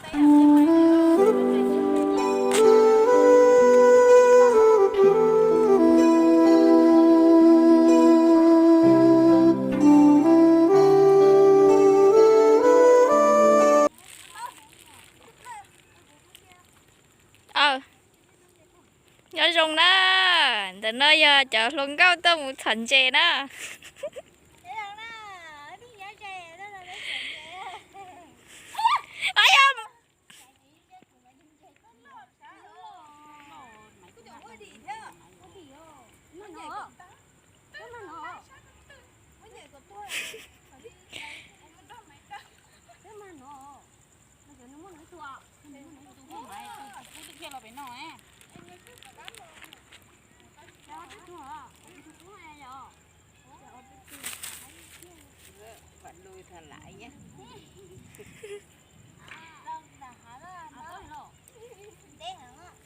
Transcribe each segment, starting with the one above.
Aw, nyob zoo na, ntawm no yog cov hluas nkauj tuaj mus txhom ntses na.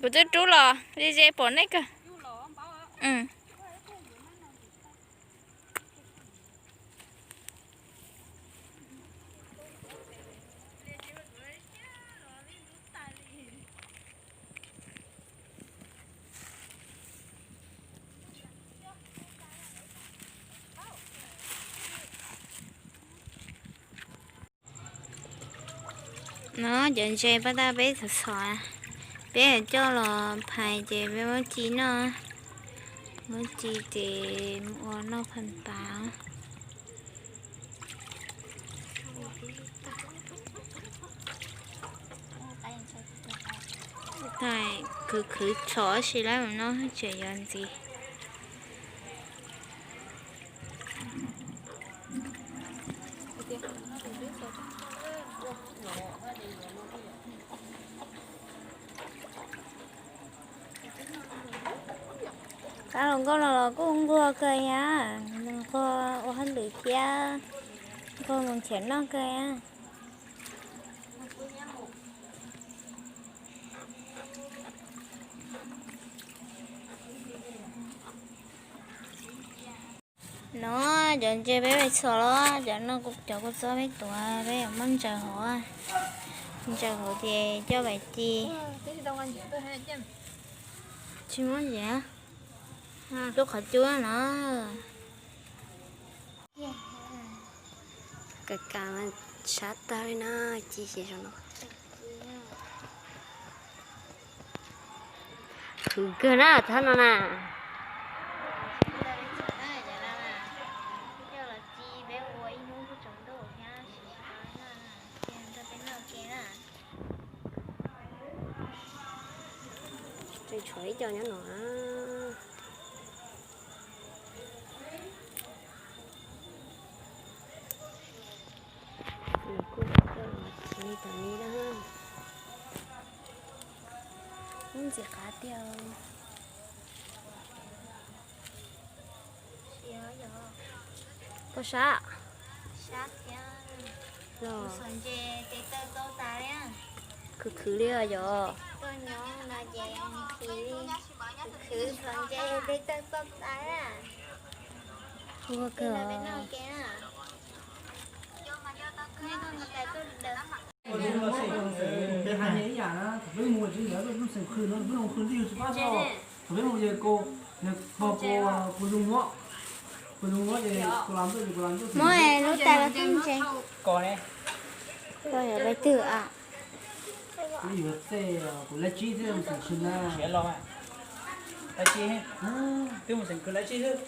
Kuv twb rub los ze ze pom nej kawg. No cov ntses pab tab peb txhom txhom, peb coj los phais ces peb muab ci noj, muab ci ces mus ua noj phaj npav. Khwv khwv txhom si lawm no tseem yuav ntxiv. Qab hluas nkauj no los kuj nquag kawg thiab, nquag ua hauj lwm thiab, nquag mus nrhiav noj kawg thiab. No cov ntses peb pais txhom los cov no cov kua txob peb tuav peb yuav muab ntsaws hauv, ntsaws hauv ces coj pais ci. Tsis muab ntsiav, rub qhov cub no. Kawg kawg mas sab tawg li no, ci xyem zoo no. Khwv kawg na thab no na. Tseem tshuav ib co nyob no. Nws kuj coj los txiv tam li na. Ub, ntxim qab tiag. Koj sab los. Khwv khwv li os yog. Ua kawg. Peb hais ib yam na, thaum peb mus tsis ntawd peb lub xeem khwv no peb mus khwv twj ywm tsis pab txog. Thaum peb mus ces ko, nws ko ko, kuv zoo muab, kuv zoo muab ces kuv los ntuj ces kuv los ntuj. Muab lub tais los tib ntses. Koj yog leej twg a? Kuv yuav txej, kuv lab tsib xwb mus xeem khwv na. Siav los, lab tsib, twb mus xeem khwv lab tsib xwb.